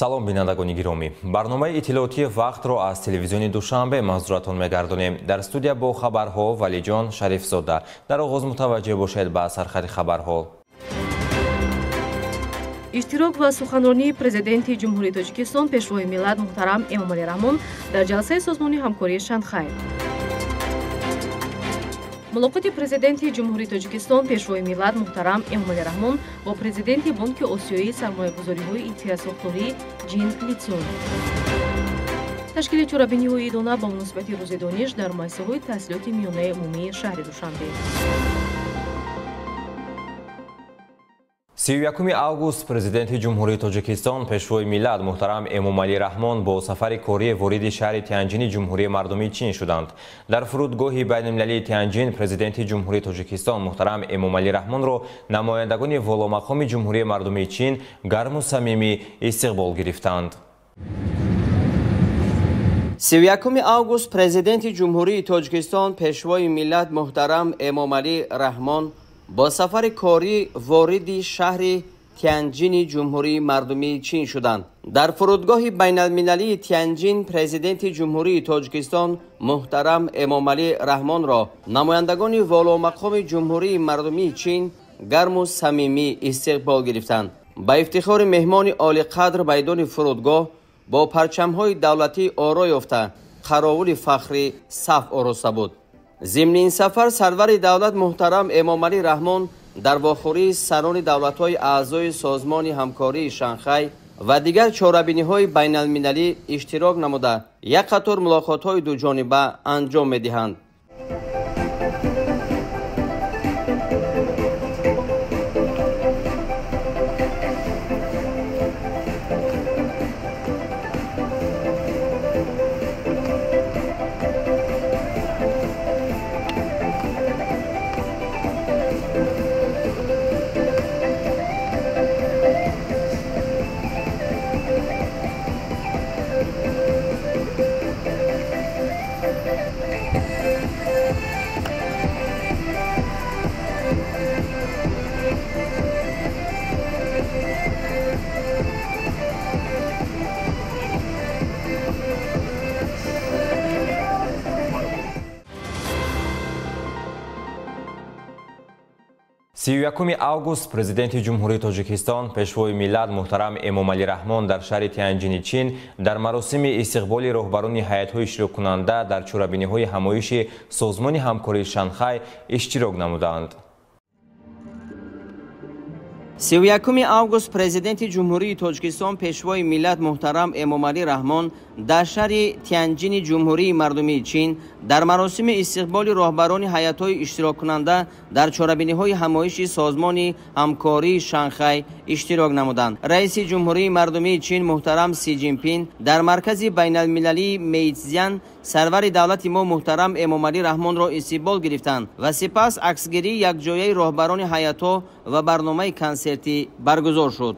Салом, бинандагони гиромӣ. Барномаи иттилоотии вақтро аз телевизиони Душанбе манзуратон мегардонем. Дар студия бо хабарҳо Валиҷон Шарифзода. Дар оғоз мутаваҷҷеҳ бошед ба сархати хабарҳо. Иштирок ва суханронии Президенти Ҷумҳурии Тоҷикистон, Пешвои миллат муҳтарам Эмомалӣ Раҳмон дар ҷаласаи Созмони ҳамкории Шанхай. Мулоқоти Президенти Ҷумҳурии Тоҷикистон, Пешвои миллат муҳтарам Эмомалӣ Раҳмон бо президенти Бонки Осиёии сармоягузориҳои инфрасохторӣ Ҷин Лицун. Ташкили чорабиниҳои идона ба муносибати Рӯзи дониш дар муассисаҳои таҳсилоти миёнаи умумии шаҳри Душанбе. 31 август Президенти Ҷумҳурии Тоҷикистон, Пешвои миллат муҳтарам Эмомалӣ Раҳмон бо сафари корӣ вориди шаҳри Тянҷини Ҷумҳурии Мардумии Чин шуданд. Дар фурудгоҳи байналмилалии Тянҷин Президенти Ҷумҳурии Тоҷикистон муҳтарам Эмомалӣ Раҳмонро намояндагони воломақоми Ҷумҳурии Мардумии Чин гарму самимӣ истиқбол гирифтанд. 31 август Президенти Ҷумҳурии Тоҷикистон, Пешвои миллат муҳтарам Эмомалӣ Раҳмон бо сафари корӣ вориди шаҳри Тянҷини Ҷумҳурии Мардумии Чин шуданд. Дар фурудгоҳи байналмилалии Тянҷин Президенти Ҷумҳурии Тоҷикистон муҳтарам Эмомалӣ Раҳмонро намояндагони воломақоми Ҷумҳурии Мардумии Чин гарму самимӣ истиқбол гирифтанд. Ба ифтихори меҳмони олиқадр майдони фурудгоҳ бо парчамҳои давлатӣ оро ёфта, қаровули фахрӣ саф ороста буд. Зимни ин сафар сарвари давлат муҳтарам Эмомалӣ Раҳмон дар вохӯрии сарони давлатҳои аъзои Созмони ҳамкории Шанхай ва дигар чорабиниҳои байналмилалӣ иштирок намуда, як қатор мулоқотҳои дуҷониба анҷом медиҳанд. 31 август Президенти Ҷумҳурии Тоҷикистон, Пешвои миллат муҳтарам Эмомалӣ Раҳмон дар шаҳри Тянҷини Чин дар маросими истиқболи роҳбарони ҳайатҳои иштироккунанда дар чорабиниҳои ҳамоиши Созмони ҳамкории Шанхай иштирок намуданд. 31 август Президенти Ҷумҳурии Тоҷикистон, Пешвои миллат муҳтарам Эмомалӣ Раҳмон дар шаҳри Тянҷини Ҷумҳурии Мардумии Чин дар маросими истиқболи роҳбарони ҳайатҳои иштироккунанда дар чорабиниҳои ҳамоиши Созмони ҳамкории Шанхай иштирок намуданд. Раиси Ҷумҳурии Мардумии Чин муҳтарам Си Ҷинпин дар маркази байналмилалии Мейтсзян сарвари давлати мо муҳтарам Эмомалӣ Раҳмонро истиқбол гирифтанд ва сипас аксгирии якҷояи роҳбарони ҳайатҳо ва барномаи консертӣ баргузор шуд.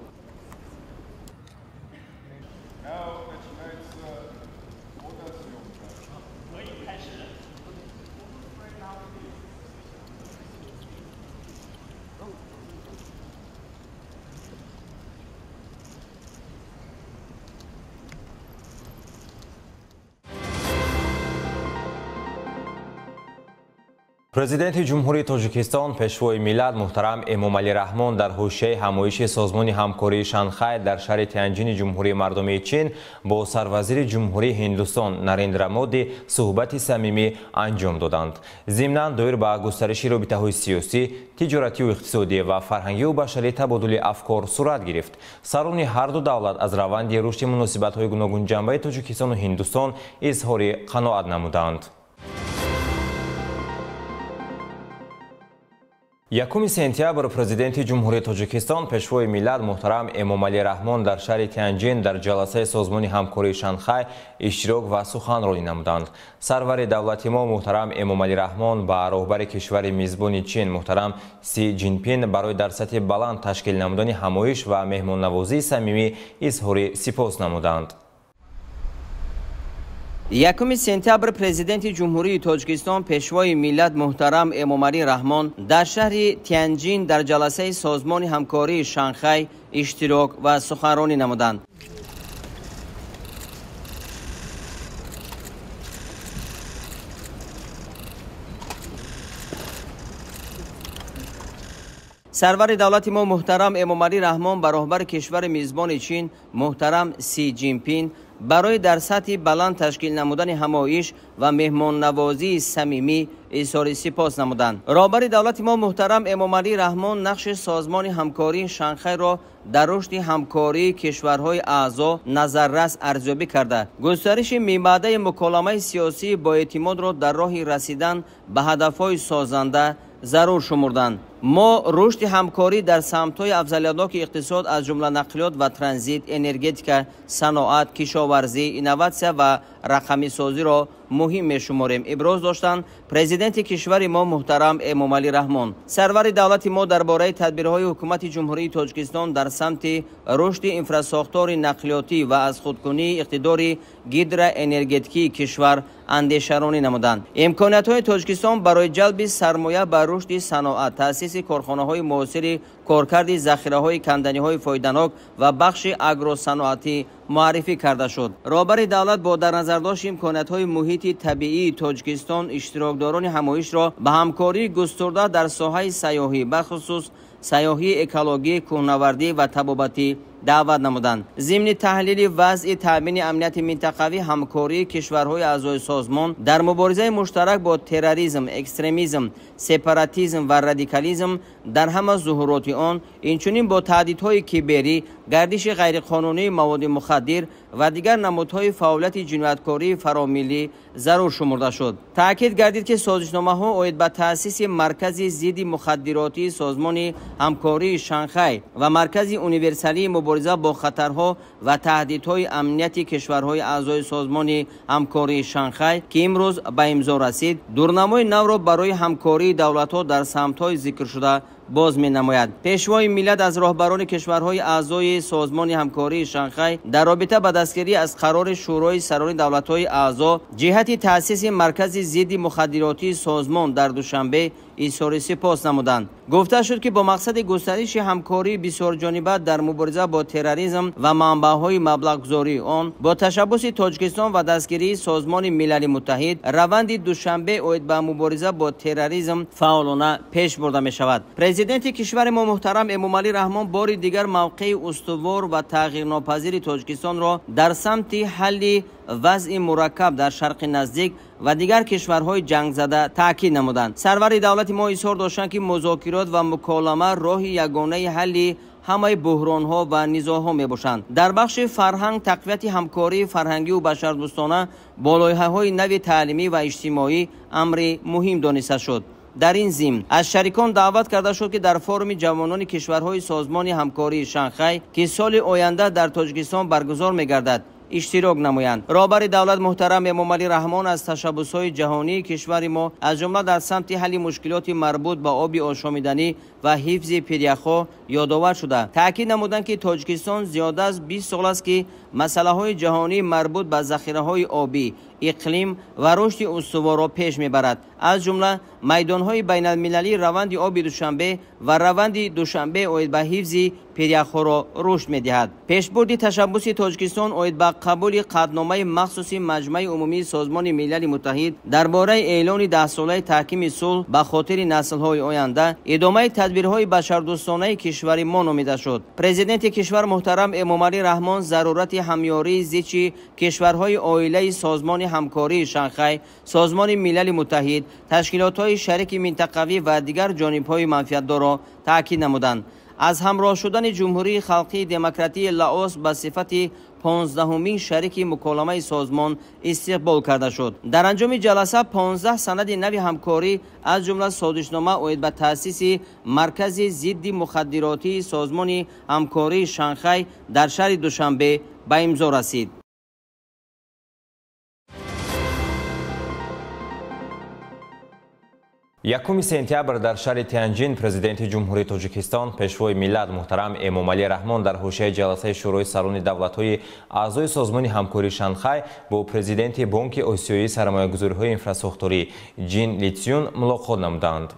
Президенти Ҷумҳурии Тоҷикистон, Пешвои миллат муҳтарам Эмомалӣ Раҳмон дар ҳошияи ҳамоиши Созмони ҳамкории Шанхай дар шаҳри Тянҷини Ҷумҳурии Мардумии Чин бо сарвазири Ҷумҳурии Ҳиндустон Нарендра Моди суҳбати самимӣ анҷом доданд. Зимнан доир ба густариши робитаҳои сиёсӣ, тиҷоратию иқтисодӣ ва фарҳангию башарӣ табодули афкор сурат гирифт. Сарони ҳарду давлат аз раванди рушди муносибатҳои гуногунҷанбаи Тоҷикистону Ҳиндустон изҳори қаноат намуданд. 1 сентябр Президенти Ҷумҳурии Тоҷикистон, Пешвои миллат муҳтарам Эмомалӣ Раҳмон дар шаҳри Тянҷин дар ҷаласаи Созмони ҳамкории Шанхай иштирок ва суханронӣ намуданд. Сарвари давлати мо муҳтарам Эмомалӣ Раҳмон ба роҳбари кишвари мизбони Чин муҳтарам Си Ҷинпин барои дар сатҳи баланд ташкил намудани ҳамоиш ва меҳмоннавозии самимӣ изҳори сипос намуданд. 1 сентябр Президенти Ҷумҳурии Тоҷикистон, Пешвои миллат муҳтарам Эмомалӣ Раҳмон дар шаҳри Тянҷин дар ҷаласаи Созмони ҳамкории Шанхай иштирок ва суханронӣ намуданд. Сарвари давлати мо муҳтарам Эмомалӣ Раҳмон ба роҳбари кишвари мизбони Чин муҳтарам Си Ҷинпин барои дар сатҳи баланд ташкил намудани ҳамоиш ва меҳмоннавозии самимӣ изҳори сипос намуданд. Роҳбари давлати мо муҳтарам Эмомалӣ Раҳмон нақши Созмони ҳамкории Шанхайро дар рушди ҳамкории кишварҳои аъзо назаррас арзёбӣ карда, густариши мибаъдаи муколамаи сиёсии боэътимодро дар роҳи расидан ба ҳадафҳои созанда зарур шумурданд. Мо рушди ҳамкорӣ дар самтҳои афзалиятноки иқтисод, аз ҷумла нақлиёт ва транзит, энергетика, саноат, кишоварзӣ, инноватсия ва рақамисозиро муҳим мешуморем, иброз доштанд президенти кишвари мо муҳтарам Эмомалӣ Раҳмон. Сарвари давлати мо дар бораи тадбирҳои ҳукумати Ҷумҳурии Тоҷикистон дар самти рушди инфрасохтори нақлиётӣ ва аз худкунии иқтидори гидроэнергетикии кишвар андешаронӣ намуданд. Имкониятҳои Тоҷикистон барои ҷалби сармоя ба рушди саноат, таъсиси корхонаҳои муосири коркарди захираҳои канданиҳои фоиданок ва бахши агросаноатӣ муаррифӣ карда шуд. Роҳбари давлат бо дар назардошти имкониятҳои муҳити табиии Тоҷикистон иштирокдорони ҳамоишро ба ҳамкории густурда дар соҳаи сайёҳӣ, бахусус сайёҳии экологӣ, кӯҳнавардӣ ва табобатӣ даъват намуданд. Зимни таҳлили вазъи таъмини амнияти минтақавӣ, ҳамкории кишварҳои аъзои созмон дар муборизаи муштарак бо терроризм, экстремизм, сепаратизм ва радикализм дар ҳама зуҳуроти он, инчунин бо таҳдидҳои киберӣ, гардиши ғайриқонунии маводи мухаддир ва дигар намудҳои фаъолияти ҷинояткории фаромиллӣ зарур шумурда шуд. Таъкид гардид, ки созишномаҳо оид ба таъсиси маркази зидди мухаддиротии Созмони ҳамкории Шанхай ва маркази универсалии мубориза бо хатарҳо ва таҳдидҳои амнияти кишварҳои аъзои Созмони ҳамкории Шанхай, ки имрӯз ба имзо расид, дурнамои навро барои ҳамкории давлатҳо дар самтҳои зикршуда боз менамояд. Пешвои миллат аз роҳбарони кишварҳои аъзои Созмони ҳамкории Шанхай дар робита ба дастгирӣ аз қарори Шӯрои сарони давлатҳои аъзо ҷиҳати таъсиси маркази зидди мухаддиротии созмон дар Душанбе изҳори сипос намуданд. Гуфта шуд, ки бо мақсади густариши ҳамкории бисёрҷониба дар мубориза бо терроризм ва манбаъҳои маблағгузории он бо ташаббуси Тоҷикистон ва дастгирии Созмони Милали Муттаҳид раванди Душанбе оид ба мубориза бо терроризм фаъолона пеш бурда мешавад. Президенти кишвари мо муҳтарам Эмомалӣ Раҳмон бори дигар мавқеи устувор ва тағйирнопазири Тоҷикистонро дар самти ҳалли вазъи мураккаб дар Шарқи Наздик ва дигар кишварҳои ҷангзада таъкид намуданд. Сарвари давлати мо изҳор доштанд, ки музокирот ва муколама роҳи ягонаи ҳалли ҳамаи буҳронҳо ва низоъҳо мебошанд. Дар бахши фарҳанг тақвияти ҳамкории фарҳангию башардӯстона бо лоиҳаҳои нави таълимӣ ва иҷтимоӣ амри муҳим дониста шуд. Дар ин зимн аз шарикон даъват карда шуд, ки дар форуми ҷавонони кишварҳои Созмони ҳамкории Шанхай, ки соли оянда дар Тоҷикистон баргузор мегардад, иштирок намоянд. Роҳбари давлат муҳтарам Эмомалӣ Раҳмон аз ташаббусҳои ҷаҳонии кишвари мо, аз ҷумла дар самти ҳалли мушкилоти марбут ба оби ошомиданӣ ва ҳифзи пиряхҳо ёдовар шуда, таъкид намуданд, ки Тоҷикистон зиёда аз 20 сол аст, ки масъалаҳои ҷаҳонии марбут ба захираҳои обӣ, иқлим ва рушди устуворро пеш мебарад. Аз ҷумла майдонҳои байналмилалии раванди оби Душанбе ва раванди Душанбе оид ба ҳифзи пиряхҳоро рушд медиҳад. Пешбурди ташаббуси Тоҷикистон оид ба қабули қатъномаи махсуси Маҷмаи умумии Созмони Милали Муттаҳид дар бораи эълони даҳсолаи таҳкими сулҳ ба хотири наслҳои оянда идомаи тадбирҳои башардӯстонаи кишвари мо номида шуд. Президенти кишвар муҳтарам Эмомалӣ Раҳмон зарурати ҳамёрии зичи кишварҳои оилаи Созмони ҳамкории Шанхай, Созмони Милали Муттаҳид, ташкилотҳои шарики минтақавӣ ва дигар ҷонибҳои манфиатдорро таъкид намуданд. Аз ҳамроҳ шудани Ҷумҳурии Халқии Демократии Лаос ба сифати 15-умин шарики муколамаи созмон истиқбол карда шуд. Дар анҷоми ҷаласа 15 санади нави ҳамкорӣ, аз ҷумла созишнома оид ба таъсиси маркази зидди мухаддиротии Созмони ҳамкории Шанхай дар шаҳри Душанбе ба имзо расид. Якуми сентябр дар шаҳри Тянҷин президенти Ҷумҳурии Тоҷикистон, пешвои миллат муҳтарам Эмомалӣ Раҳмон дар ҳошияи ҷаласаи Шӯрои сарони давлатҳои аъзои Созмони ҳамкории Шанхай бо президенти Бонки Осиёии сармоягузориҳои инфрасохторӣ Ҷин Литсюн мулоқот намуданд.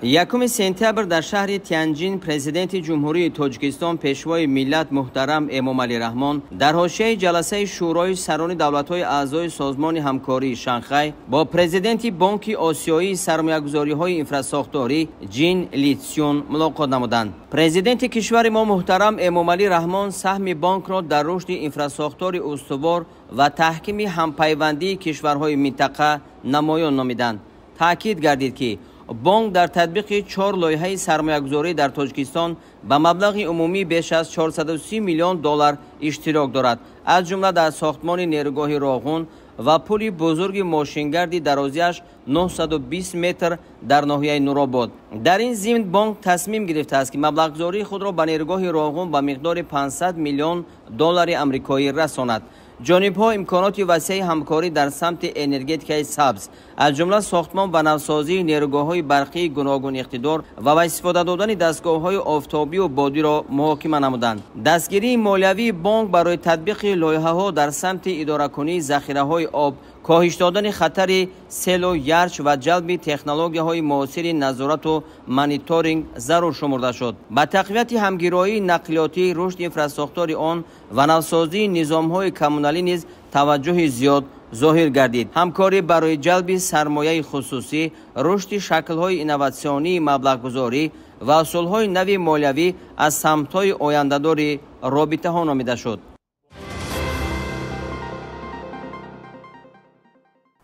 1 сентябр дар шаҳри Тянҷин президенти Ҷумҳурии Тоҷикистон пешвои миллат муҳтарам Эмомалӣ Раҳмон дар ҳошияи ҷаласаи Шӯрои сарони давлатҳои аъзои Созмони ҳамкории Шанхай бо президенти Бонки Осиёии сармоягузориҳои инфрасохторӣ Ҷин Литсюн мулоқот намуданд. Президенти кишвари мо муҳтарам Эмомалӣ Раҳмон саҳми бонкро дар рушди инфрасохтори устувор ва таҳкими ҳампайвандии кишварҳои минтақа намоён номиданд. Таъкид гардид, ки бонк дар татбиқи 4 лоиҳаи сармоягузорӣ дар Тоҷикистон ба маблағи умумӣ беш аз 430 миллион доллар иштирок дорад, аз ҷумла дар сохтмони нерӯгоҳи Роғун ва пули бузурги мошингарди дарозиаш 920 метр дар ноҳияи Нуробод. Дар ин зимн бонк тасмим гирифтааст, ки маблағгузории худро ба нерӯгоҳи Роғун ба миқдори 500 миллион доллари амрикоӣ расонад. Ҷонибҳо имконоти васеи ҳамкорӣ дар самти энергетикаи сабз, аз ҷумла сохтмон ва навсозии нерӯгоҳҳои барқии гуногун иқтидор ва ба истифода додани дастгоҳҳои офтобию бодиро муҳокима намуданд. Дастгирии молиявии бонк барои татбиқи лоиҳаҳо дар самти идоракунии захираҳои об, коҳиш додани хатари селу ярч ва ҷалби технологияҳои муосири назорату мониторинг зарур шумурда шуд. Ба тақвияти ҳамгироии нақлиётӣ, рушди инфрасохтори он ва навсозии низомҳои коммуналӣ низ таваҷҷӯҳи зиёд зоҳир гардид. Ҳамкорӣ барои ҷалби сармояи хусусӣ, рушди шаклҳои инноватсионии маблағгузорӣ ва усулҳои нави молиявӣ аз самтҳои ояндадори робитаҳо номида шуд.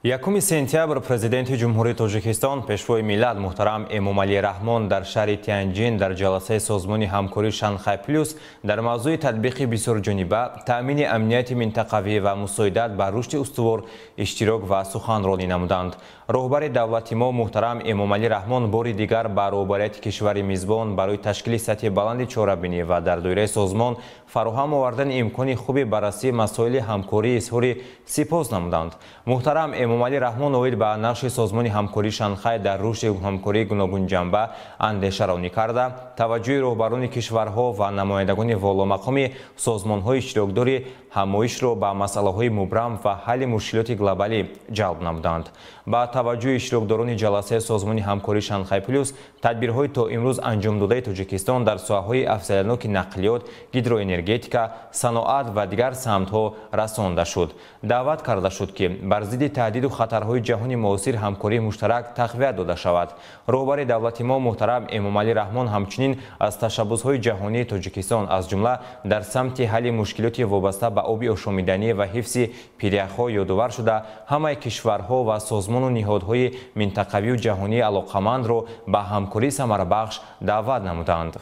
1 сентябр президенти Ҷумҳурии Тоҷикистон пешвои миллат муҳтарам Эмомалӣ Раҳмон дар шаҳри Тянҷин дар ҷаласаи Созмони ҳамкории Шанхай Плюс дар мавзӯи татбиқи бисёрҷониба, таъмини амнияти минтақавӣ ва мусоидат ба рушди устувор иштирок ва суханронӣ намуданд. Роҳбари давлати мо муҳтарам Эмомалӣ Раҳмон бори дигар ба роҳбарияти кишвари мизбон барои ташкили сатҳи баланди чорабинӣ ва дар доираи созмон фароҳам овардани имкони хуби баррасии масоили ҳамкорӣ изҳори сипос намуданд. Муҳтарам Эмомалӣ Раҳмон оид ба нақши Созмони ҳамкории Шанхай дар рушди ҳамкории гуногунҷанба андешаронӣ карда, таваҷҷӯҳи роҳбарони кишварҳо ва намояндагони воломақоми созмонҳои иштирокдори ҳамоишро ба масъалаҳои мубрам ва ҳалли мушкилоти глобалӣ ҷалб намуданд. Ба таваҷҷӯҳи иштирокдорони ҷаласаи Созмони ҳамкории Шанхай Плюс тадбирҳои то имрӯз анҷомдодаи Тоҷикистон дар соҳаҳои афзалиятноки нақлиёт, гидроэнергетика, саноат ва дигар самтҳо расонда шуд. Даъват карда шуд, ки бар зидди таҳдиду хатарҳои ҷаҳони муосир ҳамкории муштарак тақвият дода шавад. Роҳбари давлати мо муҳтарам Эмомалӣ Раҳмон ҳамчунин аз ташаббусҳои ҷаҳонии Тоҷикистон, аз ҷумла дар самти ҳалли мушкилоти вобаста ба оби ошомиданӣ ва ҳифзи пиряхҳо ёдовар шуда, ҳамаи кишварҳо ва созмону ниҳодҳои минтақавию ҷаҳонии алоқамандро ба ҳамкории самарабахш даъват намуданд.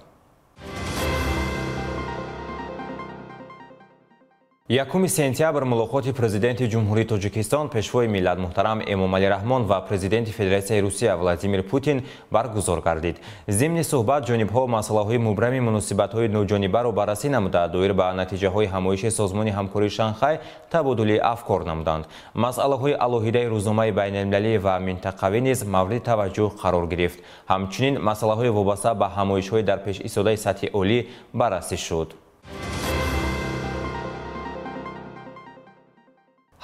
1 сентябр мулоқоти президенти Ҷумҳурии Тоҷикистон пешвои миллат муҳтарам Эмомалӣ Раҳмон ва президенти Федератсияи Русия Владимир Путин баргузор гардид. Зимни суҳбат ҷонибҳо масъалаҳои мубрами муносибатҳои дуҷонибаро баррасӣ намуда, доир ба натиҷаҳои ҳамоиши Созмони ҳамкории Шанхай табодули афкор намуданд. Масъалаҳои алоҳидаи рӯзномаи байналмилалӣ ва минтақавӣ низ мавриди таваҷҷӯҳ қарор гирифт. Ҳамчунин масъалаҳои вобаста ба ҳамоишҳои дар пеш истодаи сатҳи олӣ баррасӣ шуд.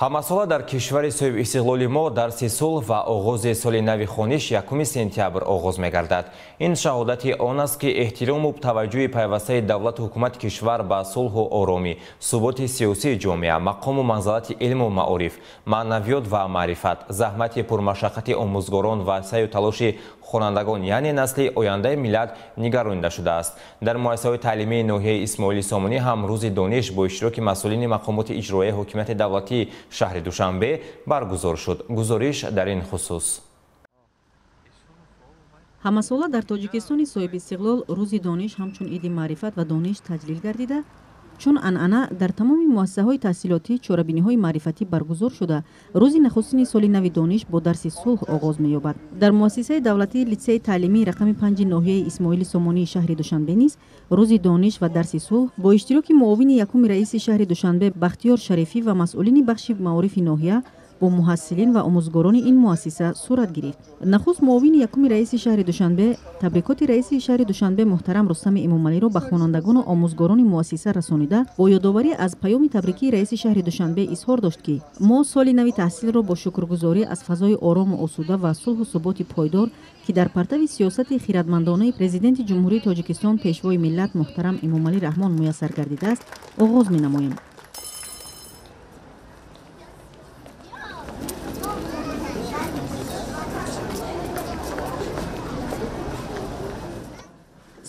Ҳамасола дар кишвари соҳибистиқлоли мо дарси сулҳ ва оғози соли нави хониш 1 сентябр оғоз мегардад. Ин шаҳодати он аст, ки эҳтирому таваҷҷӯҳи пайвастаи давлату ҳукумати кишвар ба сулҳу оромӣ, суботи сиёсии ҷомеа, мақому манзалати илму маориф, маънавиёт ва маърифат, заҳмати пурмашаққати омӯзгорон ва саъю талоши хонандагон, яъне насли ояндаи миллат нигаронида шудааст. Дар муассисаҳои таълимии ноҳияи Исмоили Сомонӣ ҳам рӯзи дониш бо иштироки масъулини мақомоти иҷроияи ҳокимияти давлатии шаҳри Душанбе баргузор шуд. Гузориш дар ин хусус. Ҳамасола дар Тоҷикистони соҳибистиқлол рӯзи дониш ҳамчун иди маърифат ва дониш таҷлил гардида, чун анъана дар тамоми муассисаҳои таҳсилотӣ чорабиниҳои маърифатӣ баргузор шуда, рӯзи нахустини соли нави дониш бо дарси сулҳ оғоз меёбад. Дар муассисаи давлатии литсеи таълимии рақами 5 ноҳияи Исмоили Сомонии шаҳри Душанбе низ рӯзи дониш ва дарси сулҳ бо иштироки муовини якуми раиси шаҳри Душанбе Бахтиёр Шарифӣ ва масъулини бахши маорифи ноҳия бо муҳассилин ва омӯзгорони ин муассиса сурат гирифт. Нахуст муовини якуми раиси шаҳри Душанбе табрикоти раиси шаҳри Душанбе муҳтарам Рустами Эмомалиро ба хонандагону омӯзгорони муассиса расонида, бо ёдоварӣ аз паёми табрикии раиси шаҳри Душанбе изҳор дошт, ки мо соли нави таҳсилро бо шукргузорӣ аз фазои орому осуда ва сулҳу суботи пойдор, ки дар партави сиёсати хиратмандонаи Президенти Ҷумҳурии Тоҷикистон, Пешвои миллат муҳтарам Эмомалӣ Раҳмон муяссар гардидааст, оғоз менамоем.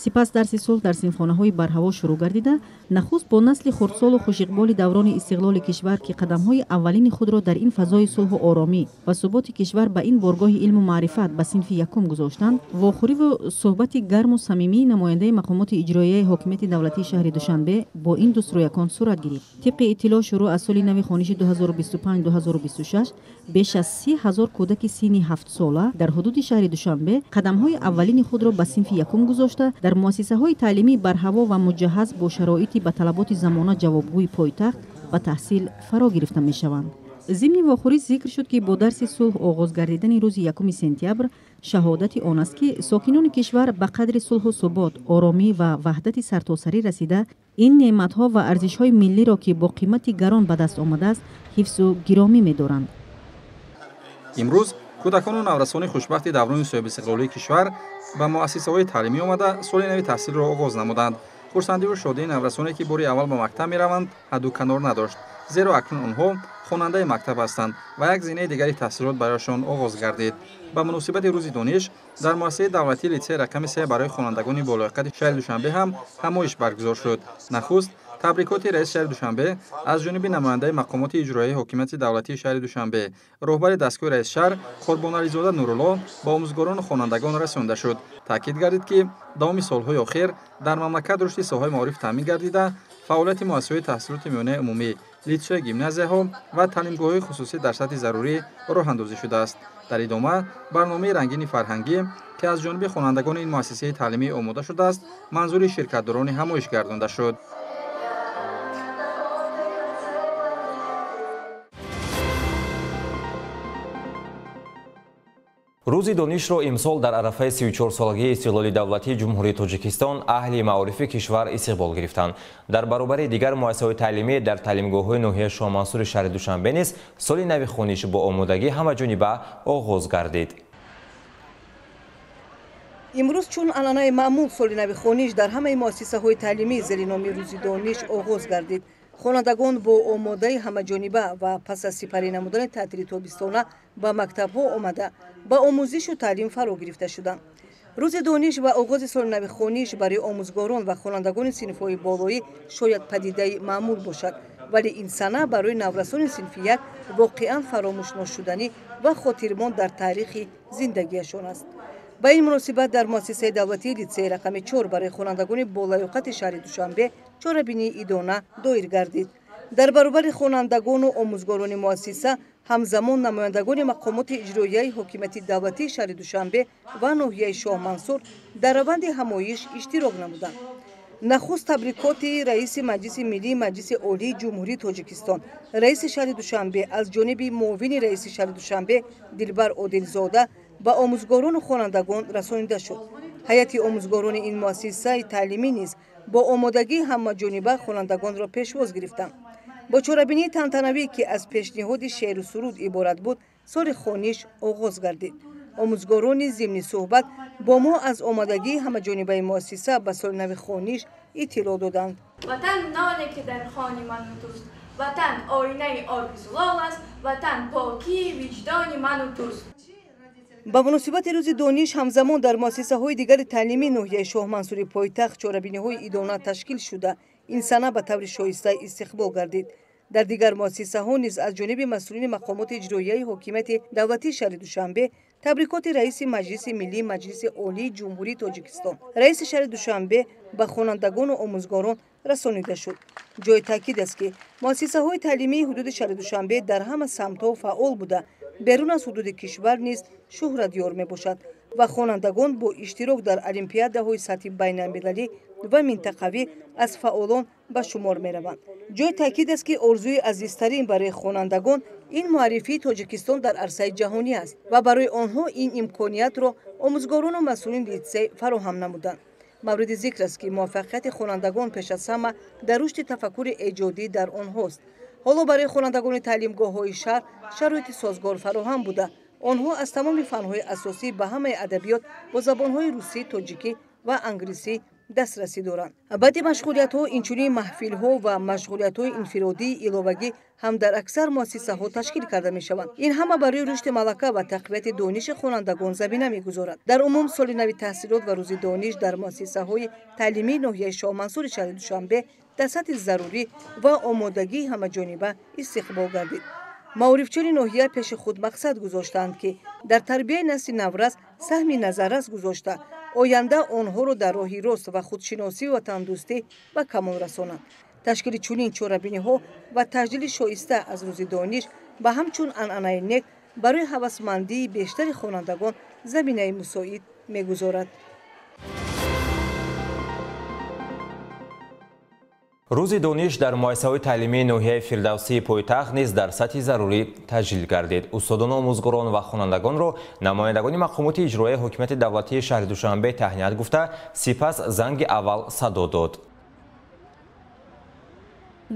Сипас дарси сулҳ дар синфхонаҳои барҳаво шурӯъ гардида, нахуст бо насли хурдсолу хушиқболи даврони истиқлоли кишвар, ки қадамҳои аввалини худро дар ин фазои сулҳу оромӣ ва суботи кишвар ба ин боргоҳи илму маърифат ба синфи якум гузоштанд, вохӯриву суҳбати гарму самимии намояндаи мақомоти иҷроияи ҳокимияти давлатии шаҳри Душанбе бо ин дӯстрӯякон сурат гирифт. Тибқи иттилоъ, шурӯъ аз соли нави хониши 2025-2026 беш аз 30 000 кӯдаки синни 7-сола дар ҳудуди шаҳри Душанбе қадамҳои аввалини худро ба синфи якум гузошта, дар муассисаҳои таълимии барҳаво ва муҷаҳҳаз бо шароити ба талаботи замона ҷавобгӯи пойтахт ба таҳсил фаро гирифта мешаванд. Зимни вохӯрӣ зикр шуд, ки бо дарси сулҳ оғоз гардидани рӯзи 1 сентябр шаҳодати он аст, ки сокинони кишвар ба қадри сулҳу субот, оромӣ ва ваҳдати сартосарӣ расида, ин неъматҳо ва арзишҳои миллиро, ки бо қимати гарон ба даст омадааст, ҳифзу гиромӣ медоранд. Имрӯз кӯдакону наврасони хушбахти даврони соҳибистиқлолии кишвар ба муассисаҳои таълимӣ омада, соли нави таҳсилро оғоз намуданд. Хурсандиву шодии наврасоне, ки бори аввал ба мактаб мераванд, ҳадду канор надошт, зеро акнун онҳо хонандаи мактаб ҳастанд ва як зинаи дигари таҳсилот барояшон оғоз гардид. Ба муносибати Рӯзи дониш дар муассисаи давлатии литсеи рақами 3 барои хонандагони болояқати шаҳри Душанбе ҳам ҳамоиш баргузор шуд. Нахуст табрикоти раиси шаҳри Душанбе аз ҷониби намояндаи мақомоти иҷроияи ҳокимияти давлатии шаҳри Душанбе, роҳбари дастгоҳи раиси шаҳр Қурбонализода Нурулло ба омӯзгорону хонандагон расонда шуд. Таъкид гардид, ки давоми солҳои охир дар мамлакат рушди соҳаи маориф таъмин гардида, фаъолияти муассисаҳои таҳсилоти миёнаи умумӣ, литсею гимназияҳо ва таълимгоҳҳои хусусӣ дар сатҳи зарурӣ роҳандозӣ шудааст. Дар идома барномаи рангини фарҳангӣ, ки аз ҷониби хонандагони ин муассисаи таълимӣ омода шудааст, манзури ширкатдорони ҳамоиш гардонда шуд. Рӯзи донишро имсол дар арафаи 34-солагии истиқлоли давлатии Ҷумҳурии Тоҷикистон аҳли маорифи кишвар истиқбол гирифтанд. Дар баробари дигар муассисаҳои таълимӣ дар таълимгоҳҳои ноҳияи Шоҳмансури шаҳри Душанбе низ соли нави хониш бо омодагӣ ҳамаҷониба оғоз гардид. Имрӯз, чун анъанаи маъмул, соли нави хониш дар ҳамаи муассисаҳои таълимӣ зери номи Рӯзи дониш оғоз гардид. Хонандагон бо омодаи ҳамаҷониба ва пас аз сипарӣ намудани таътили тобистона ба мактабҳо омада, ба омӯзишу таълим фаро гирифта шуданд. Рӯзи дониш ва оғози соли нави хониш барои омӯзгорон ва хонандагони синфҳои болоӣ шояд падидаи маъмул бошад, вале ин сана барои наврасони синфи як воқеан фаромӯшношуданӣ ва хотирмон дар таърихи зиндагиашон аст. Ба ин муносибат дар муассисаи давлатии литсеи рақами 4 барои хонандагони болаёқати шаҳри Душанбе чорабинии идона доир гардид. Дар баробари хонандагону омӯзгорони муассиса ҳамзамон намояндагони мақомоти иҷроияи ҳокимияти давлатии шаҳри Душанбе ва ноҳияи Шоҳмансур дар раванди ҳамоиш иштирок намуданд. Нахуст табрикоти раиси Маҷлиси миллии Маҷлиси Олии Ҷумҳурии Тоҷикистон, раиси шаҳри Душанбе аз ҷониби муовини раиси шаҳри Душанбе Дилбар Одилзода ба омӯзгорону хонандагон расонида шуд. Ҳайати омӯзгорони ин муассисаи таълимӣ низ бо омодагии ҳамаҷониба хонандагонро пешвоз гирифтанд. Бо чорабинии тантанавӣ, ки аз пешниҳоди шеъру суруд иборат буд, соли хониш оғоз гардид. Омӯзгорони зимни суҳбат бо мо аз омодагии ҳамаҷонибаи муассиса ба соли нави хониш иттилоъ доданд. Ватан ноне, ки дар хони ману туст, Ватан оинаи оби зулол аст, Ватан покии виҷдони ману туст. Ба муносибати Рӯзи дониш ҳамзамон дар муассисаҳои дигари таълимии ноҳияи Шоҳмансури пойтахт чорабиниҳои идона ташкил шуда, ин сана ба таври шоиста истиқбол гардид. Дар дигар муассисаҳо низ аз ҷониби масъулини мақомоти иҷроияи ҳокимияти давлатии шаҳри Душанбе табрикоти раиси Маҷлиси миллии Маҷлиси Олии Ҷумҳурии Тоҷикистон, раиси шаҳри Душанбе ба хонандагону омӯзгорон расонида шуд. Ҷои таъкид аст, ки муассисаҳои таълимии ҳудуди шаҳри Душанбе дар ҳама самтҳо фаъол буда, берун аз ҳудуди кишвар низ шӯҳратёр мебошад ва хонандагон бо иштирок дар олимпиадаҳои сатҳи байналмилалӣ ва минтақавӣ аз фаъолон ба шумор мераванд. Ҷои таъкид аст, ки орзуи азизтарин барои хонандагон ин муаррифии Тоҷикистон дар арсаи ҷаҳонӣ аст ва барои онҳо ин имкониятро омӯзгорону масъулини литсей фароҳам намуданд. Мавриди зикр аст, ки муваффақияти хонандагон пеш аз ҳама дар рушди тафаккури эҷодӣ дар онҳост. Ҳоло барои хонандагони таълимгоҳҳои шаҳр шароити созгор фароҳам буда, онҳо аз тамоми фанҳои асосӣ ба ҳамаи адабиёт бо забонҳои русӣ, тоҷикӣ ва англисӣ дастрасӣ доранд. Баъди машғулиятҳо инчунин маҳфилҳо ва машғулиятҳои инфиродии иловагӣ ҳам дар аксар муассисаҳо ташкил карда мешаванд. Ин ҳама барои рушди малака ва тақвияти дониши хонандагон замина мегузорад. Дар умум соли нави таҳсилот ва рӯзи дониш дар муассисаҳои таълимии ноҳияи Шоҳмансури шаҳри Душанбе дар сатҳи зарурӣ ва омодагии ҳамаҷониба истиқбол гардид. Маорифчиёни ноҳия пеши худ мақсад гузоштаанд, ки дар тарбияи насли наврас саҳми назаррас гузошта, оянда онҳоро дар роҳи рост ва худшиносӣ ва ватандӯстӣ ба камол расонанд. Ташкили чунин чорабиниҳо ва таҷлили шоиста аз рӯзи дониш ба ҳамчун анъанаи нек барои ҳавасмандии бештари хонандагон заминаи мусоид мегузорад. Рӯзи дониш дар муассисаҳои таълимии ноҳияи Фирдавсии пойтахт низ дар сатҳи зарурӣ таҷлил гардид. Устодону омӯзгорон ва хонандагонро намояндагони мақомоти иҷроияи ҳокимияти давлатии шаҳри Душанбе таҳният гуфта, сипас занги аввал садо дод.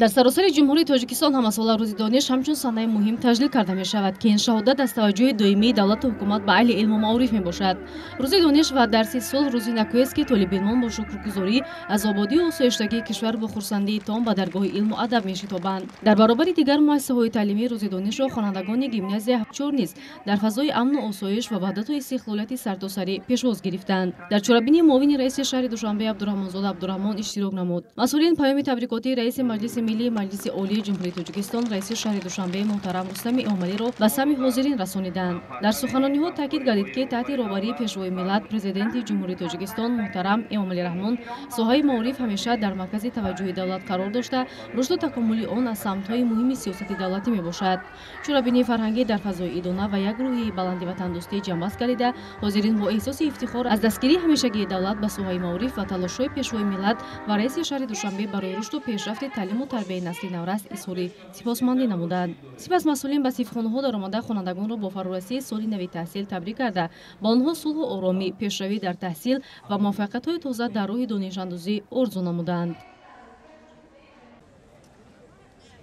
Дар саросари Ҷумҳурии Тоҷикистон ҳамасола рӯзи дониш ҳамчун санаи муҳим таҷлил карда мешавад, ки ин шаҳодат аз таваҷҷӯҳи доимии давлату ҳукумат ба аҳли илму маориф мебошад. Рӯзи дониш ва дарси сулҳ рӯзи накӯест, ки толибилмон бо шукргузорӣ аз ободию осоиштагии кишвар бо хурсандии том ба даргоҳи илму адаб мешитобанд. Дар баробари дигар муассисаҳои таълимӣ рӯзи донишро хонандагони гимназия 4 низ дар фазои амну осоиш ва ваҳдату истиқлолияти сартосарӣ пешвоз гирифтанд. Дар чорабинии муовини раиси шаҳри Душанбе Абдураҳмонзода Абдураҳмон иштирок намуд. Масъулин паёми табрикотии раиси Маҷлиси Миллии Маҷлиси Олии Ҷумҳурии Тоҷикистон, раиси шаҳри Душанбе муҳтарам Рустами Эмомалиро ба самъи ҳозирин расониданд. Дар суханониҳо таъкид гардид, ки таҳти роҳбарии Пешвои миллат, Президенти Ҷумҳурии Тоҷикистон муҳтарам Эмомалӣ Раҳмон соҳаи маориф ҳамеша дар маркази таваҷҷӯҳи давлат қарор дошта, рушду такомули он аз самтҳои муҳими сиёсати давлатӣ мебошад. Чорабинии фарҳангӣ дар фазои идона ва як рӯҳияи баланди ватандӯстӣ ҷамъбаст гардида, ҳозирин бо эҳсоси ифтихор аз дастгирии ҳамешагии давлат ба соҳаи маориф ва талошҳои Пешвои миллат ва раиси шаҳри Душанбе барои рушду пешрафти таълиму тарбияи насли наврас изҳори сипосмандӣ намуданд. Сипас масъулин ба синфхонаҳо даромада хонандагонро бо фарорасии соли нави таҳсил табрик карда, ба онҳо сулҳу оромӣ, пешравӣ дар таҳсил ва муваффақиятҳои тоза дар роҳи донишандозӣ орзу намуданд.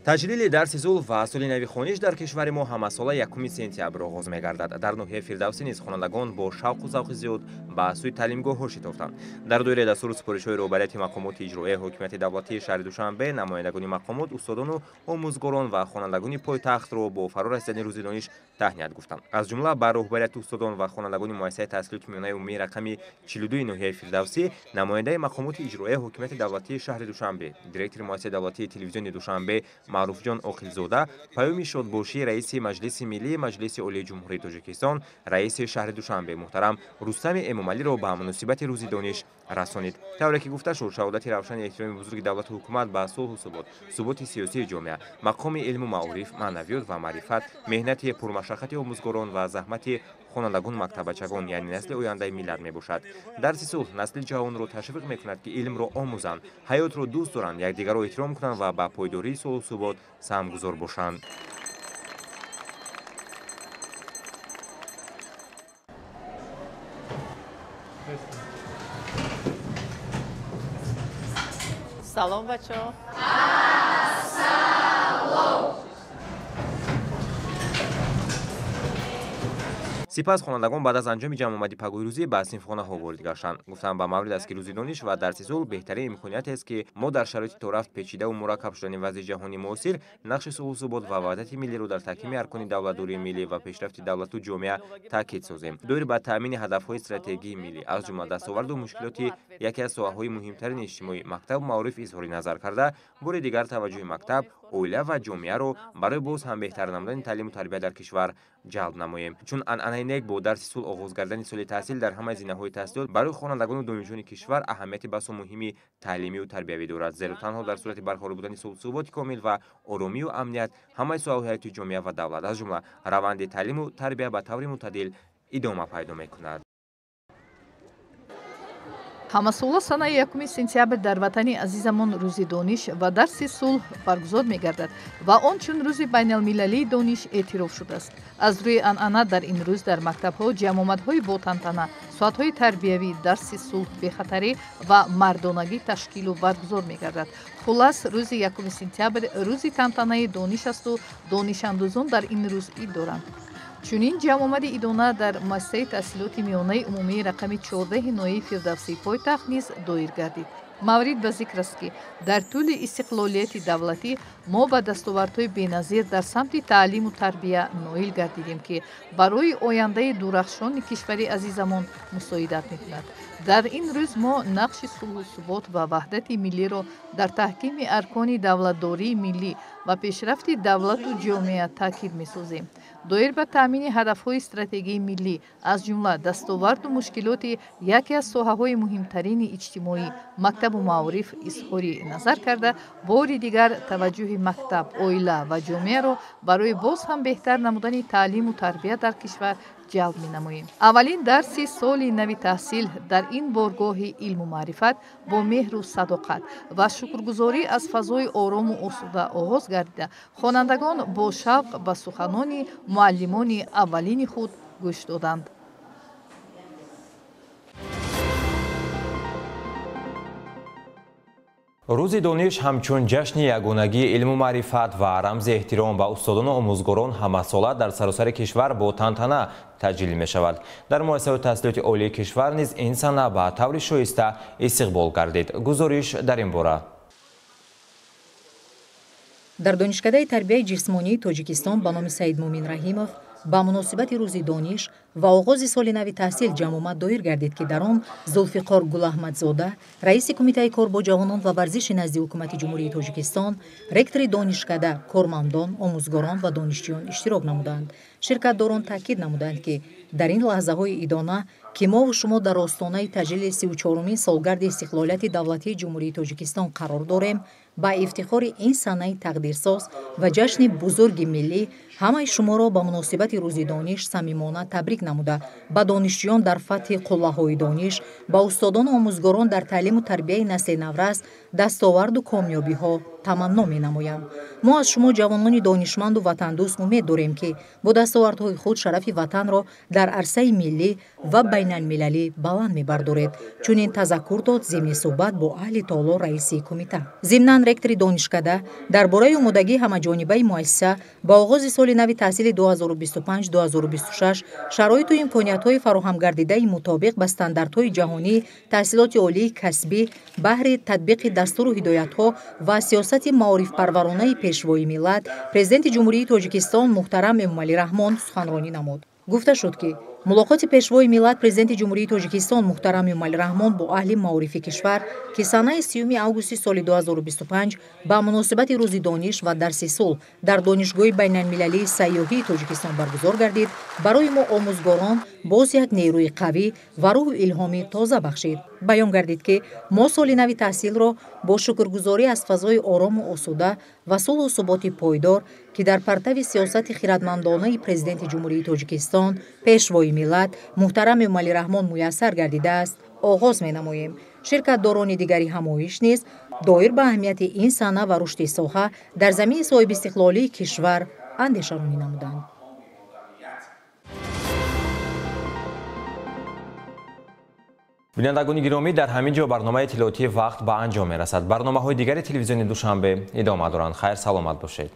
Таҷлили дарси сулҳ ва соли нави хониш дар кишвари мо ҳамасола 1 сентябр оғоз мегардад. Дар ноҳияи Фирдавсӣ низ хонандагон бо шавқу завқи зиёд ба сӯи таълимгоҳҳо шитофтанд. Дар доираи дастуру супоришҳои роҳбарияти мақомоти иҷроияи ҳокимияти давлатии шаҳри Душанбе намояндагони мақомот, устодону омӯзгорон ва хонандагони пойтахтро бо фаро расидани рӯзи дониш таҳният гуфтанд. Аз ҷумла ба роҳбарияти устодон ва хонандагони муассисаи таҳсилоти миёнаи умумии рақами 42 ноҳияи Фирдавсӣ намояндаи мақомоти иҷроияи ҳокимияти давлатии шаҳри Душанбе, директори муассисаи давлатии телевизиони Душанбе Маъруфҷон Оқилзода паёми шодбошии раиси Маҷлиси Миллии Маҷлиси Олии Ҷумҳурии Тоҷикистон, раиси шаҳри Душанбе муҳтарам Рустами Эмомалиро ба муносибати рӯзи дониш расонид. Тавре ки гуфта шуд, шаҳодати равшани эҳтироми бузурги давлату ҳукумат ба сулҳу субот, суботи сиёсии ҷомеа, мақоми илму маориф, маънавиёт ва маърифат, меҳнати пурмашаққати омӯзгорон ва заҳмати хонандагон мактабачагон, яъне насли ояндаи миллат мебошад. Дарси сулҳ насли ҷавонро ташвиқ мекунад, ки илмро омӯзанд, ҳаётро дӯст доранд, якдигарро эҳтиром кунанд ва ба пойдории сулҳу субот саҳмгузор бошанд. Салом, бачаҳо. Ассалом. Сипас хонандагон баъд аз анҷоми ҷамъомади пагоҳирӯзӣ ба синфхонаҳо ворид гаштанд. Гуфтанд ба маврид аст, ки рӯзи дониш ва дарси сулҳ беҳтарин имкониятест, ки мо дар шароити торафт печидаву мураккаб шудани вазъи ҷаҳони муосир нақши сулҳу субот ва ваҳдати миллиро дар таҳкими аркони давлатдории миллӣ ва пешрафти давлату ҷомеа таъкид созем. Доир ба таъмини ҳадафҳои стратегии миллӣ, аз ҷумла дастоварду мушкилоти яке аз соҳаҳои муҳимтарини иҷтимоӣ мактабу маориф изҳори назар карда, бори дигар таваҷҷӯҳи мактаб, оила ва ҷомеаро барои боз ҳам беҳтар намудани таълиму тарбия дар кишвар ҷалб намоем. Чун анъанаи нек бо дарси сулҳ оғоз гардани соли таҳсил дар ҳамаи зинаҳои таҳсилот барои хонандагону донишҷӯёни кишвар аҳамияти басо муҳими таълимию тарбиявӣ дорад, зеро танҳо дар сурати барқарор будани сулҳу суботи комил ва оромию амният ҳамаи соҳаҳои ҳаёти ҷомеа ва давлат, аз ҷумла раванди таълиму тарбия ба таври мӯътадил идома пайдо мекунад. Ҳамасола санаи 1 сентябр дар ватани азизамон рӯзи дониш ва дарси сулҳ баргузор мегардад ва он чун рӯзи байналмилалии дониш эътироф шудааст. Аз рӯи анъана дар ин рӯз дар мактабҳо ҷамъомадҳои ботантана, соатҳои тарбиявӣ, дарси сулҳ, бехатарӣ ва мардонагӣ ташкилу баргузор мегардад. Хулас, рӯзи 1 сентябр рӯзи тантанаи дониш асту донишандӯзон дар ин рӯз ид доранд. Чунин ҷамъомади идона дар муассисаи таҳсилоти миёнаи умумии рақами 14 ноҳияи Фирдавсии пойтахт низ доир гардид. Маврид ба зикр аст, ки дар тӯли истиқлолияти давлатӣ мо ба дастовардҳои беназир дар самти таълиму тарбия ноил гардидем, ки барои ояндаи дурахшони кишвари азизамон мусоидат мекунад. Дар ин рӯз мо нақши сулҳу субот ва ваҳдати миллиро дар таҳкими аркони давлатдории миллӣ ва пешрафти давлату ҷомеа таъкид месозем. Доир ба таъмини ҳадафҳои стратегии миллӣ, аз ҷумла дастоварду мушкилоти яке аз соҳаҳои муҳимтарини иҷтимоӣ мактабу маориф изҳори назар карда, бори дигар таваҷҷӯҳи мактаб, оила ва ҷомеаро барои боз ҳам беҳтар намудани таълиму тарбия дар кишвар ҷалб менамоем. Аввалин дарси соли нави таҳсил дар ин боргоҳи илму маърифат бо меҳру садоқат ва шукргузорӣ аз фазои орому осуда оғоз гардида, хонандагон бо шавқ ба суханони муаллимони аввалини худ гӯш доданд. Рӯзи дониш ҳамчун ҷашни ягонагии илму маърифат ва рамзи эҳтиром ба устодону омӯзгорон ҳамасола дар саросари кишвар бо тантана таҷлил мешавад. Дар муассисаҳои таҳсилоти олии кишвар низ ин сана ба таври шоиста истиқбол гардид. Гузориш дар ин бора. Дар донишкадаи тарбияи ҷисмонии Тоҷикистон ба номи Саидмумин Раҳимов ба муносибати рӯзи дониш ва оғози соли нави таҳсил ҷамъомад доир гардид, ки дар он Зулфиқор Гулаҳмадзода, раиси Кумитаи кор бо ҷавонон ва варзиши назди Ҳукумати Ҷумҳурии Тоҷикистон, ректори донишкада, кормандон, омӯзгорон ва донишҷӯён иштирок намуданд. Ширкатдорон таъкид намуданд, ки дар ин лаҳзаҳои идона, ки мову шумо дар остонаи таҷлили 34-умин солгарди истиқлолияти давлатии Ҷумҳурии Тоҷикистон қарор дорем, ба ифтихори ин санаи тақдирсоз ва ҷашни бузурги миллӣ ҳамаи шуморо ба муносибати рӯзи дониш самимона табрик намуда, ба донишҷӯён дар фатҳи қуллаҳои дониш, ба устодону омӯзгорон дар таълиму тарбияи насли наврас дастоварду комёбиҳо таманно менамоям. Мо аз шумо ҷавонони донишманду ватандӯст умед дорем, ки бо дастовардҳои худ шарафи ватанро дар арсаи миллӣ ва байналмилалӣ баланд мебардоред. Чунин тазаккур дод зимни суҳбат бо аҳли толор раиси кумита. Зимнан ректори донишкада дар бораи омодагии ҳамаҷонибаи муассиса ба оғози соли нави таҳсили 2025-2026 шароиту имкониятҳои фароҳамгардидаи мутобиқ ба стандартҳои ҷаҳонии таҳсилоти олии касбӣ баҳри татбиқи дастуру ҳидоятҳо ва сиёсати маорифпарваронаи пешвои миллат, Президенти Ҷумҳурии Тоҷикистон муҳтарам Эмомалӣ Раҳмон суханронӣ намуд. Гуфта шуд, ки мулоқоти пешвои миллат, Президенти Ҷумҳурии Тоҷикистон муҳтарам Эмомалӣ Раҳмон бо аҳли маорифи кишвар, ки санаи 30 августи соли 2025 ба муносибати рӯзи дониш ва дарси сулҳ дар Донишгоҳи байналмилалии сайёҳии Тоҷикистон баргузор гардид, барои мо омӯзгорон боз як нерӯи қавӣ ва рӯҳу илҳоми тоза бахшид. Баён гардид, ки мо соли нави таҳсилро бо шукргузорӣ аз фазои орому осуда ва сулҳу суботи пойдор, ки дар партави сиёсати хиратмандонаи Президенти Ҷумҳурии Тоҷикистон, пешвои миллат муҳтарам Эмомалӣ Раҳмон муяссар гардидааст, оғоз менамоем. Ширкатдорони дигари ҳамоиш низ доир ба аҳамияти ин сана ва рушди соҳа дар замини соҳибистиқлолии кишвар андешаронӣ намуданд. Бинандагони гиромӣ, дар ҳамин ҷо барномаи иттилоотии вақт ба анҷом мерасад. Барномаҳои дигари телевизиони Душанбе идома доранд. Хайр, саломат бошед.